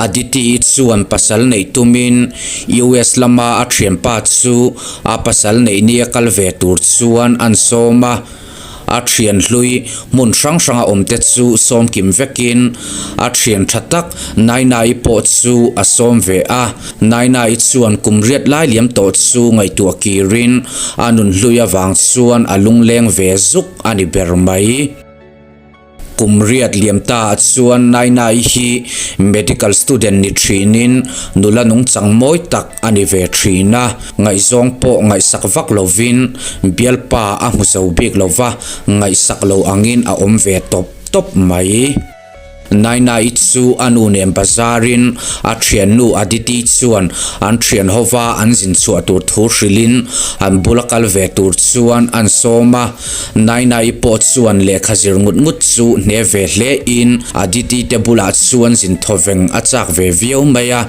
Aditi-i chuan pasal neih tumin US lama a thianpa chu a pasal neih nia kal ve tur chuan an sawm a. A thian hlui hmun hrang hranga awmte chu sawm kim vekin a thian tha tak Naina-i pawh chu a sawm ve a. Naina-i chuan kum riat lai liam tawh chu ngaihtuah kirin a nun hlui avang chuan a lungleng ve zuk a ni ber mai. Kum riat liam ta ah chuan Nainai hi medical student ni thinin nula nungchang mawi tak a ni ve thin a, ngaihzawng pawh ngaihsak vak lovin bialpa a hmu zo bik lova, ngaihsak lo angin a awm ve tawp tawp mai. Nainai chu a nu nen bazarin a thiannu Aditi chuan an thian hova an zin chhuah tur thu hrilhin an bula kal ve tur chuan an sawm a. Nainai pawh chuan lehkha zir ngut ngut chu hne ve hle in Aditi te bulah chuan zin thawveng a chak ve viau mai a,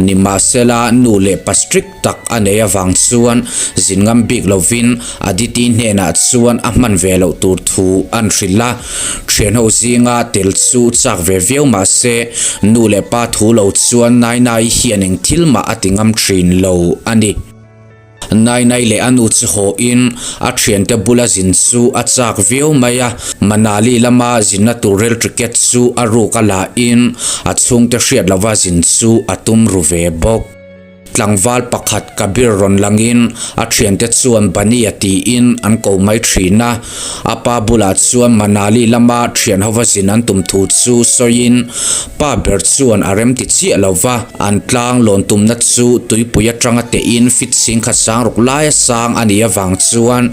nimahsela nu leh pa strict tak a nei avang chuan zin ngam bik lovin Aditi hnenah chuan a hman ve loh tur thu an hrilh a, thianho zinga tel chu chak ve viau mahse nu leh pa thu lo chuan Nainai hian eng thil mah a ti ngam thin lo a ni. Nainai leh a nu chu haw in a thiante bula zin chu a chak viau mai a, Manali lama zinna tur rail ticket chu a ruk a la in a chhungte hriat lova zin chu a tum ru ve bawk. Tlangval pakhat Kabir rawn langin a thiante chuan Bania tiin an ko mai thin a, a pa bulah chuan Manali lama thian hova zin an tum thu chu sawiin pa ber chuan a remti chiah lo va, an tlang lawn tumna chu tuipui atanga tehin fit singkhat sang ruk laia sang a nih avang chuan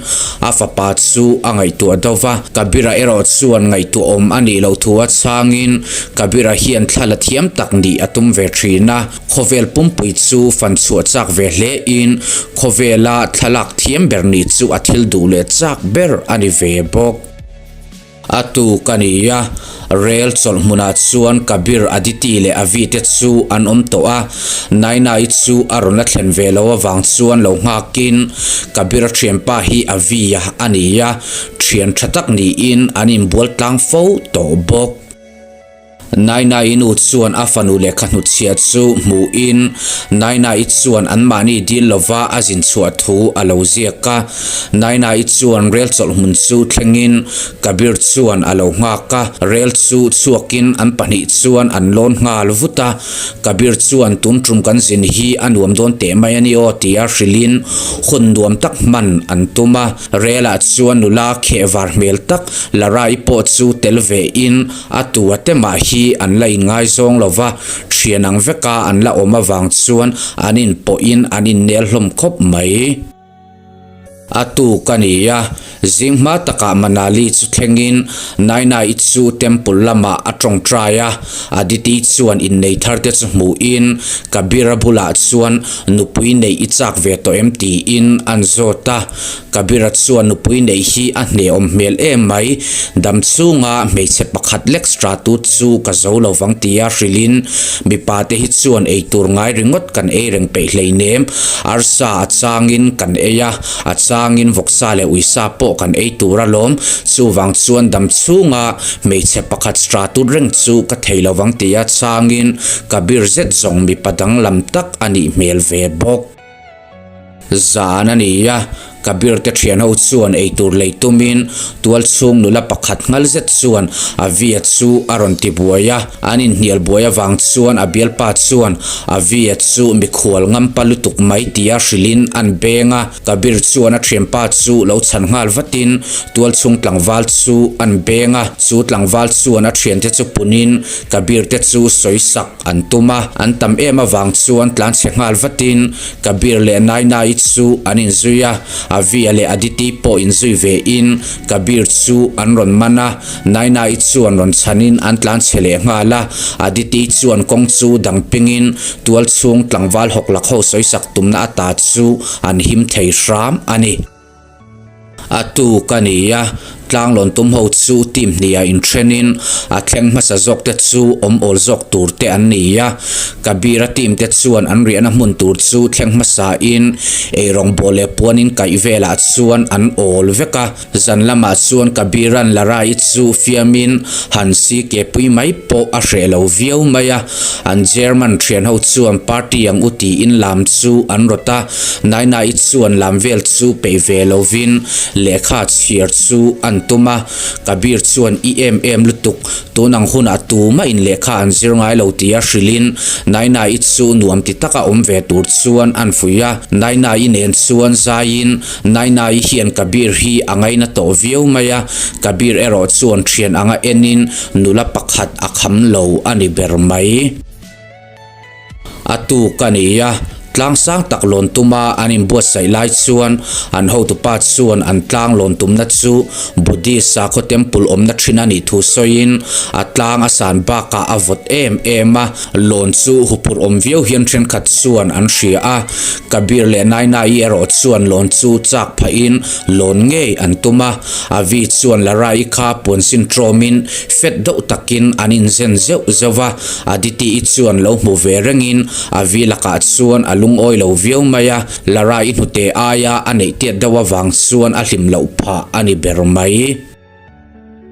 a fapa chu a ngaihtuah deuh va, Kabira erawh chuan ngaihtuahawm a nih loh thu a chhangin Kabira hian thla la thiam tak nih a tum ve thin a. Khawvel pumpui chu fan chhuah chak ve hle in khawvela thlalak thiam ber nih chu a thil duh leh chak ber a ni ve bawk. A tuk a ni a, rel chawlh hmunah chuan Kabir, Aditi leh Avi te chu an awm tawh a, Naina-i chu a rawn la thlen ve lo avang chuan lo nghakin Kabir-a thianpa hi Avi-a a ni a, thian tha tak niin an inbual tlang fo tawh bawk. Naina-i nu chuan a fanu lehkha hnutchhia chu hmuhin Naina-i chuan anmahni dil lova a zin chhuah thu a lo ziak a. Naina-i chuan rel chawlh hmun chu thlengin Kabir chuan a lo nghak a, rel chu chhuakin an pahnih chuan an lawn nghal vut a. Kabir chuan tun tum kan zin hi a nuam dawn teh mai a ni aw tia hrilhin hun nuam tak hman an tum a. Relah chuan nula kheh var hmel tak Lara-i pawh chu tel vein A tu a te mah hi an la inngaizawng lo va, thian ang veka an la awm avang chuan an inpawhin an innel hlawm khawp mai. A tuk a ni a, zing hma takah Manali chu thlengin Naina-i chu temple lamah a tawngtai a, Aditi chuan innei thar te chu hmuhin Kabir-a bulah chuan nupui neih i chak ve tawh em tiin an zawt a. Kabira chuan nupui neih hi a hneawm hmel em mai, dam chhunga hmeichhe pakhat lek stratut chu ka zo lo vang tia hrilhin mipa te hi chuan ei tur ngai ringawt kan ei reng peih hleinem, arsa a changin kan ei a, a changin vawksa leh uisa pawh kan ei tur alawm, chuvang chuan dam chhunga hmeichhe pakhat stratut reng chu ka thei lo vang tia changin Kabir zet zawng mipa danglam tak a nih hmel ve bawk. Zan a ni a, Kabir te thian ho chuan eitur lei tumin tual chhung nula pakhat nghal zet chuan Avia chu a rawn ti buai a, an inhnial buai avang chuan a bialpa chuan Avia chu mikhual ngampa lutuk mai tia hrilhin an beng a, Kabir chuan a thianpa chu lo chhan nghal vatin tual chhung tlangval chu an beng a, chu tlangval chuan a thiante chu punin Kabir te chu sawi sak An tum a, an tam em avang chuan tlanchhe nghal vatin Kabir leh Nainai chu an inzui a, Avia leh Aditi pawh inzui vein Kabir chu an rawn man a, Nainai chuan rawn chhanin an tlanchhe leh nghal a, Aditi chuan kawng chu dang pingin tual chhung tlangval hawklak ho sawisak tumna ata chu an him thei hram a ni. A tuk a ni a, Tlanglawn tum ho chu team hniha inthenin a thleng hmasa zawk te chu awm awl zawk tur te an ni a. Kabir-a team te chuan an riahna hmun tur chu thleng hmasa in eirawngbawl leh puan in kaih velah chuan an awl vek a. Zan lamah chuan Kabir-a'n Lara-i chu fiamin han si ke pui mai pawh a hreh lo viau mai a. An German thian ho chuan party ang u tiin lam chu an rawt a. Naina-i chuan lam vel chu peih ve lovin lehkha chhiar chu an tum a. Kabir chuan i em em lutuk, tun ang hunah tumah in lehkha an zir ngai lo tia hrilhin Naina-i chu nuam ti taka awm ve tur chuan an fuih a. Naina-i nen chuan zaiin Naina-i hian Kabir hi a ngaina tawh viau mai a, Kabir erawh chuan thian anga enin nula pakhat a kham lo a ni ber mai. A tuk a ni a, tlang sang tak lawn tuma an inbuatsaih lai chuan an hotupa chuan an tlang lawn tumna chu Buddhist sakhaw temple awmna thin a nih thu sawiin a tlang a san bakah a vawt em em a, lawn chu huphurh awm viau hian thenkhat chuan an hria a, Kabir leh Naina-i erawh chuan lawn chu chak phahin lawn ngei an tum a, Avi chuan Lara-i kha puansin tawmin fet deuh takin an inzen zeuh zeuh a. Aditi-i chuan lo hmu ve rengin Avi lakah chuan a lungawi lo viau mai a, Lara-i hnute aia a neih tiat deuh avang chuan a hlim loh phah a ni ber mai.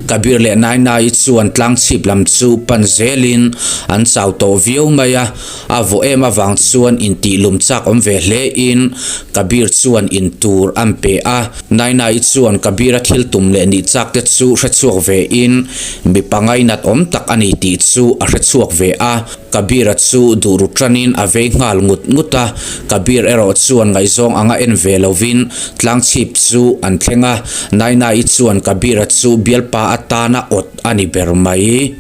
Kabir leh Naina-i chuan tlangchhip lam chu pan zelin an chau tawh viau mai a, a vawh em avang chuan intih lum chak awm ve hle in Kabir chuan in tur an pe a. Naina-i chuan Kabir-a thil tum leh nih chak te chu hre chhuak ve in mipa ngainat awm tak a ni tih chu a hre chhuak ve a. Kabir-a chu duh ru tanin a vei nghal ngut ngut a. Kabir erawh chuan ngaihzawng anga en ve lovin tlangchhip chu an thleng a. Naina-i chuan Kabir-a chu bialpa atana awt a ni ber mai.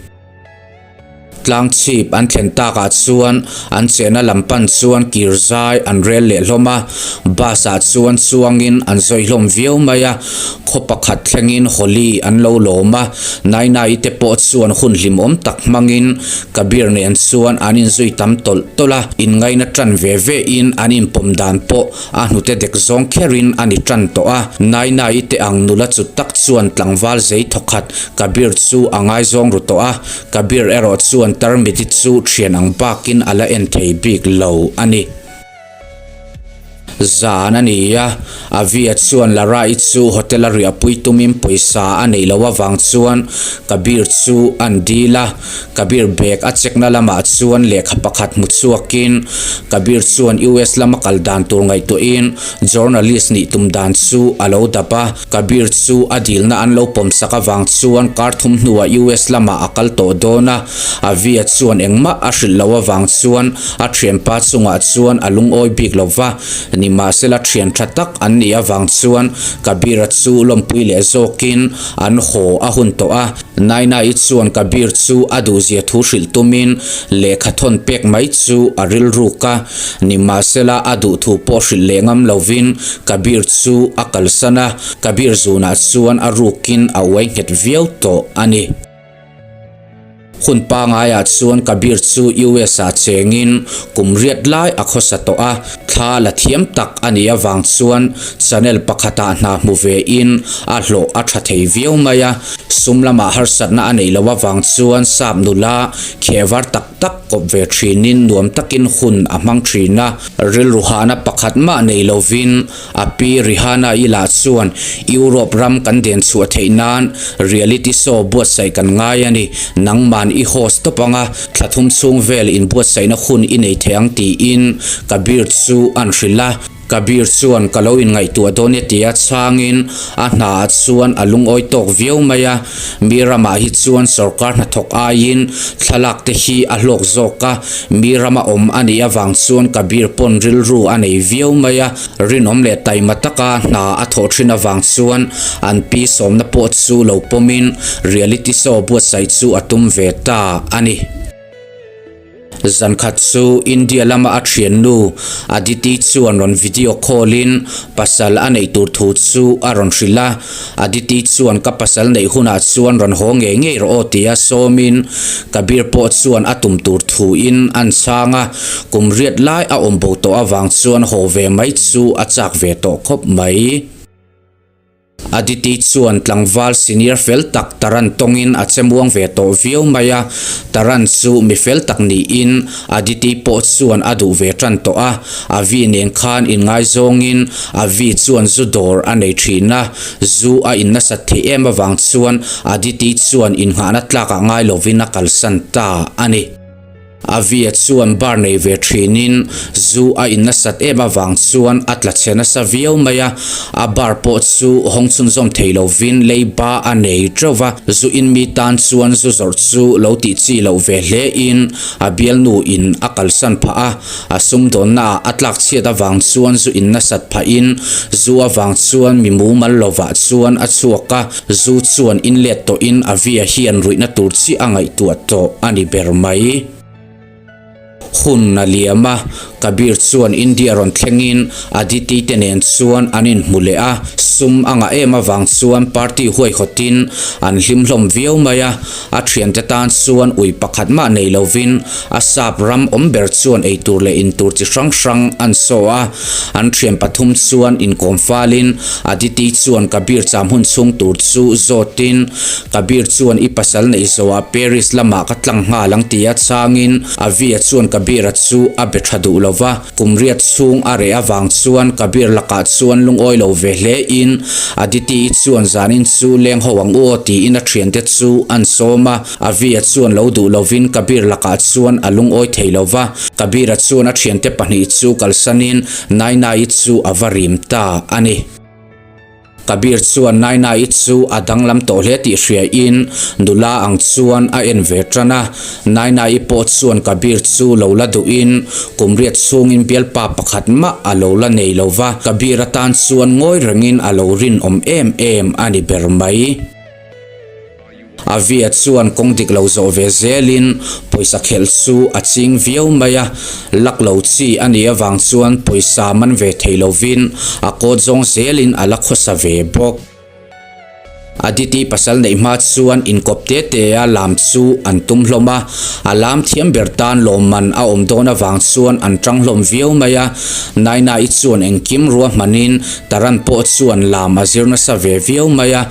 Tlangchhip an thlen takah chuan an chenna lam pan chuan kir zai an rel leh hlawm a, bus ah chuan chuangin an zawi hlawm viau mai a, khaw pakhat thlengin Holi an lo lawm a, Naina-i te pawh chuan hun hlimawm tak hmangin Kabir nen chuan an inzui tam tawlh tawlh a, inngaina tan ve ve in an inpawm dan pawh A hnute dek zawng kherin a ni tan tawh a, Naina-i te ang nula chu tak chuan tlangval zei thawkhat Kabir chu a ngaizawng ru tawh a, Kabir erawh chuan Tarmiti chu thian ang bakin a la en thei bik lo a ni. Zan a ni a, Avia chuan Lara-i chu hotel a riahpui tumin pawisa a neih loh avang chuan Kabir chu an dil a. Kabir bag a check na lamah chuan lehkha pakhat hmu chhuakin Kabir chuan US lama kal dan tur ngaihtuahin journalist nih tum dan chu a lo dap a. Kabir chu a dilna an lo pawm sak avang chuan kar thum hnuah US lamah a kal tawh dawn a. Avia chuan engmah a hrilh loh avang chuan a thianpa chungah chuan a lungawi bik lo va. Nimahsela thian tha tak an nih avang chuan Kabir-a chu lawmpui leh zawkin an haw a hun tawh a. Naina-i chuan Kabir chu a duhzia thu hrilh tumin lehkha thawn pek mai chu a rilruk a, nimahsela a duh thu pawh hrilh leh ngam lovin Kabir chu a kalsan a, Kabir zunah chuan a rukin a uai nghet viau tawh a ni. Hun pangaiah chuan Kabir chu US-ah chengin kum riat lai a khawsa tawh a, thla la thiam tak a nih avang chuan channel pakhatah hna hmu vein a hlawh a tha thei viau mai a. Sum lamah harsatna a neih loh avang chuan sap nula khehvar tak tak kawp ve thinin nuam takin hun a hmang thin a. Rilru hahna pakhat mah nei lovin a pi Rihanna-i lah chuan Europe ram kan den chhuah theih nan reality show buatsaih kan ngai a ni. Nangman i host tawp anga thla thum chhung vel inbuatsaihna hun i nei thei ang tiin Kabir chu an hrilh a. Kabir chuan ka lo inngaihtuah dawn e tia chhangin a hnaah chuan a lungawi tawk viau mai a, mi ramah hi chuan sorkar hnathawk aiin thlalak te hi a hlawk zawk a, mi rama awm a nih avang chuan Kabir pawn rilru a nei viau mai a, rinawm leh taima taka hna a thawh thin avang chuan an pi sawmna pawh chu lo pawmin reality show buatsaih chu a tum ve ta a ni. Zankhat chu India lama a thiannu Aditi chuan rawn video call in pasal a neih tur thu chu a rawn hrilh a. Aditi chuan ka pasal neih hunah chuan rawn haw ngei ngei rawh aw tia sawmin Kabir pawh chuan a tum tur thu in an chhang a. Kum riat lai a awm bo tawh avang chuan haw ve mai chu a chak ve tawh khawp mai. Aditi chuan tlangval senior fel tak Taran tawngin a che muang ve tawh viau mai a, Taran chu mi fel tak niin Aditi pawh chuan a duh ve tan tawh a, Avi nen khan inngaizawngin Avi chuan zu dawr a nei thin a, zu a in nasat theih em avang chuan Aditi chuan innghahna tlakah ngai lovin a kalsan ta a ni. Avia chuan bar nei ve thinin zu a in nasat em avang chuan a tla chhe nasa viau mai a, a bar pawh chu hawng chhunzawm thei lovin leiba a nei teuh va, zu in mi tan chuan zu zawrh chu lo tih chi loh ve hle in a bialnu in a kalsan phah a, a sumdawnna ah a tlak chhiat avang chuan zu in nasat phah in zu avang chuan mi mumal lovah chuan a chhuak a. Zu chuan in let tawhin Avia hian ruihna tur chiah a ngaihtuah tawh a ni ber mai. Hun a liam a, Kabir chuan India rawn thlengin Aditi te nen chuan an inhmu leh a, sum a ngah em avang chuan party huaihawtin an hlim hlawm viau mai a, a thiante tan chuan ui pakhat mah nei lovin a sap ram awm ber chuan eitur leh intur chi hrang hrang an saw a, an thian pathum chuan inkawm falin Aditi chuan Kabir cham hun chhung tur chu zawtin Kabir chuan i pasal neih zawhah Paris lamah ka tlang nghal ang tia changin Avia chuan Kabir-a chu a be tha duh lova, kum riat chhung a reh avang chuan Kabir lakah chuan lungawi lo ve hle in Aditi-i chuan zanin chu leng ho ang u aw tiin a thiante chu an sawm a, Avia chuan lo duh lovin Kabir lakah chuan a lungawi thei lova, Kabir-a chuan a thiante pahnih chu kalsanin Naina-i chu a va rim ta a ni. Kabir chuan Naina-i chu a danglam tawh hle tih hriain nula ang chuan a en ve tan a. Naina-i pawh chuan Kabir chu lo la duhin kum riat chhungin bialpa pakhat mah a lo la nei lo va, Kabir atan chuan ngawi rengin a lo rinawm em em a ni ber mai. Avia chuan kawng dik lo zawh ve zelin pawisa khelh chu a ching viau mai a, lak lo chi a nih avang chuan pawisa man ve thei lovin a kawt zawng zelin a la khawsa ve bawk. Aditi pasal neih hma chuan inkawp te te a lam chu an tum hlawm a, a lam thiam ber tan lawmman a awm dawn avang chuan an tang hlawm viau mai a, Naina-i chuan engkim ruahmanin Taran pawh chuan lam a zir nasa ve viau mai a,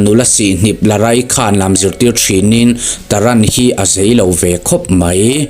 nula sihhnip la rai khan lam zirtir thinin Taran hi a zei lo ve khawp mai.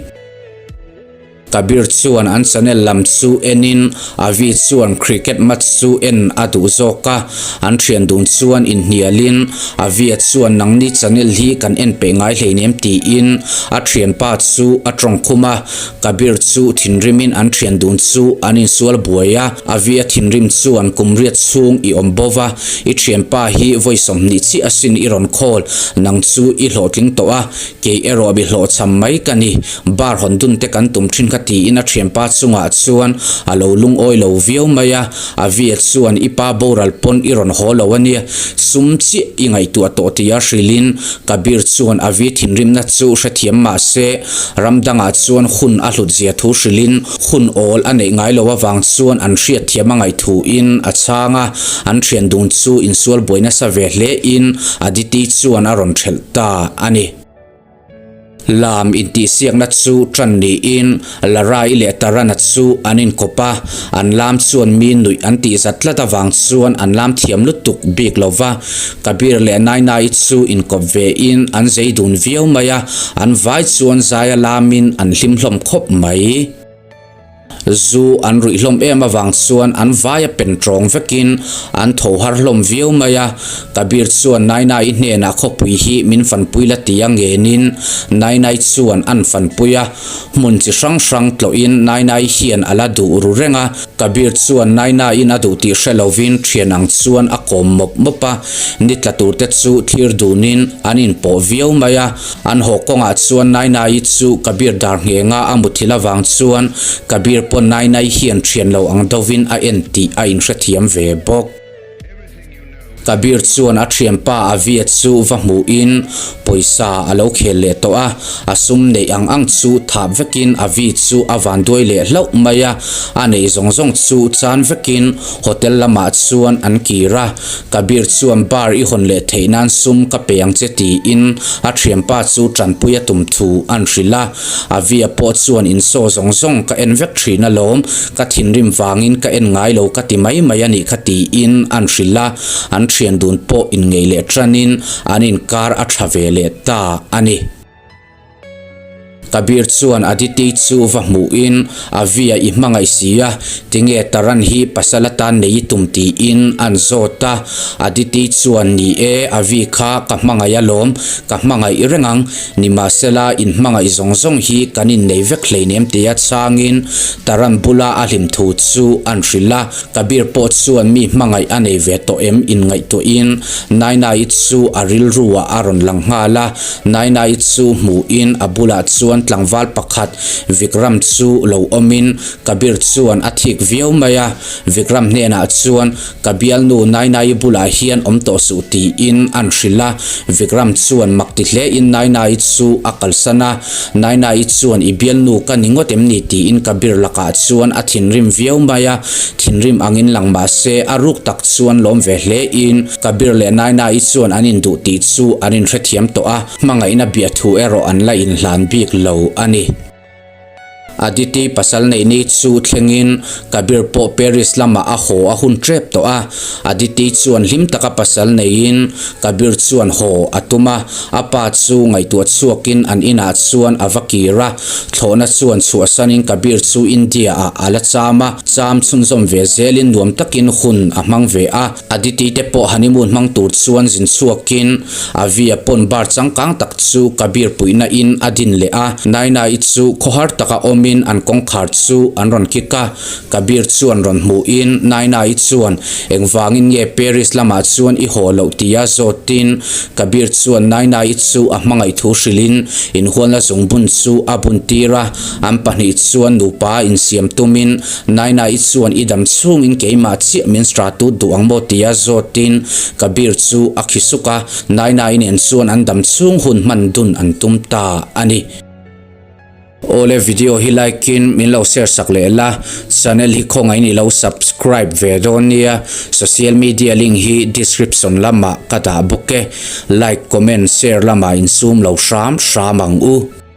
Kabir chuan an channel lam chu enin Avi chuan cricket match chu en a duh zawk a, an thian dun chuan inhnialin Avi chuan nangni channel hi kan en peih ngai hleinem tiin a thianpa chu a tawngkhum a, Kabir chu thinrimin an thian dun chu an insual buai a, Avia thinrim chuan kum riat chhung i awm bo va, i thianpa hi vawi 20 chiah asin i rawn khawl, nang chu i hlawhtling tawh a, kei erawh mi hlawhchham mai ka ni, bar hawn dun te kan tum thin kha tiin a thianpa chungah chuan a lo lungawi lo viau mai a, Avia chuan i pa boral pawn i rawn haw lo a nia, sum chiah i ngaihtuah tawh tia hrilhin Kabir chuan Avi thinrimna chu hrethiam mah se, Ram dangah chuan hun a hlut zia thu hrilhin hun awl a neih ngai lo avang chuan an hriatthiam a ngaih thuin a chhang a, an thian dun chu insual buai nasa ve hle in Aditi chuan a rawn thelh ta a ni. Lam intihsiakna chu tan niin Larai leh Tarana chu an inkawp a, an lam chuan mi nuih an tih zat tlat avang chuan an lam thiam lutuk bik lo va. Kabir leh Nainai chu inkawp ve in an zei dun viau mai a, an vai chuan zaia lamin an hlim hlawm khawp mai. Zu an ruih hlawm em avang chuan an vaia pen tawng vekin an tho har hlawm viau mai a, Kabir chuan Nainai hnenah khawpui hi min fanpui la tia ngenin Nainai chuan an fanpui a, hmun chi hrang hrang tlawhin Nainai hian a la duh ru reng a, Kabir chuan Nainaiin a duh tih hre lovin thian ang chuan a kawm mawp mawp a, ni tla turte chu thlir dunin an inpawh viau mai a, an haw kawngah chuan Nainai chu Kabir dar nghenga a muthilh avang chuan Kabir pawn Nainai hian thian lo ang dovin a en tih a inhrethiam ve bawk. Kabir chuan a thianpa Avia chu va hmuhin pawisa a lo khel leh tawh a, a sum neih ang ang chu thap vekin Avi chu a vanduai leh hlauh mai a, a neih zawng zawng chu chan vekin hotel lamah chuan an kir a, Kabir chuan bar i hawn leh theih nan sum ka pe ang che tiin a thianpa chu tanpui a tum thu an hrilh a, Avia pawh chuan insaw zawng zawng ka en vek thin alawm, ka thinrim vangin ka en ngai lo ka ti mai mai a nih kha tiin an hrilh a, an thian. thian dun pawh inngeih leh tanin an inkar a tha ve leh ta a ni. Kabir chuan Aditi chu va hmuhin, Avi a i hmangaih si a, tinge Taran hi pasal atan nei i tum tiin an zawt a. Aditi chuan, Ni e, Avi kha ka hmangaih alawm, ka hmangaih reng ang, nimahsela inhmangaih zawng zawng hi kan innei vek hleinem tia chhangin Taran bula a hlim thu chu an hrilh a. Kabir pawh chuan mi hmangaih a nei ve tawh em inngaihtuahin Naina-i chu a rilru ah a rawn lang nghal a, Naina-i chu hmuhin a bulah chuan tlangval pakhat Vikram chu lo awmin Kabir chuan a thik viau mai a, Vikram hnenah chuan ka bialnu Naina-i bulah hian awm tawh suh tiin an hrilh a, Vikram chuan mak ti hlein Naina-i chu a kalsan a. Naina-i chuan i bialnu ka ni ngawt em ni tiin Kabir lakah chuan a thinrim viau mai a, thinrim angin lang mah se a ruk tak chuan lawm ve hle in Kabir leh Naina-i chuan an induh tih chu an inhrethiam tawh a, hmangaihna biahthu erawh an la inhlan bik lo a ni. Aditi pasal neih ni chu thlengin Kabir pawh Paris lamah a haw a hun tep tawh a. Aditi chuan hlim taka pasal neiin Kabir chuan haw a tum a, a pa chu ngaihtuah chhuakin an inah chuan a va kir a. Thlawhna chuan chhuahsanin Kabir chu India ah a la cham a, cham chhunzawm ve zelin nuam takin hun a hmang ve a. Aditi te pawh honeymoon hmang tur chuan zin chhuakin Avia pawn bar changkang tak chu Kabir puihna in a din leh a, Naina-i chu khawhar taka awmin an kawngkhar chu an rawn kik a, Kabir chuan rawn hmuhin Naina-i chuan engvangin nge Paris lamah chuan i haw loh tia zawtin Kabir chuan Naina-i chu a hmangaih thu hrilhin inhualna zungbun chu a bun tir a, an pahnih chuan nupa insiam tumin Naina-i chuan i dam chhungin keimah chiah min stratut duh ang maw tia zawtin Kabir chu a khi suk a, Naina-i nen chuan an dam chhung hun hman dun an tum ta a ni. Awle video hi like in min lo share sak leh la, channel hi khawngaih in i lo subscribe ve dawn nia, social media link hi description lamah ka dah bawk e, like comment share lamah insum lo hram hram ang u.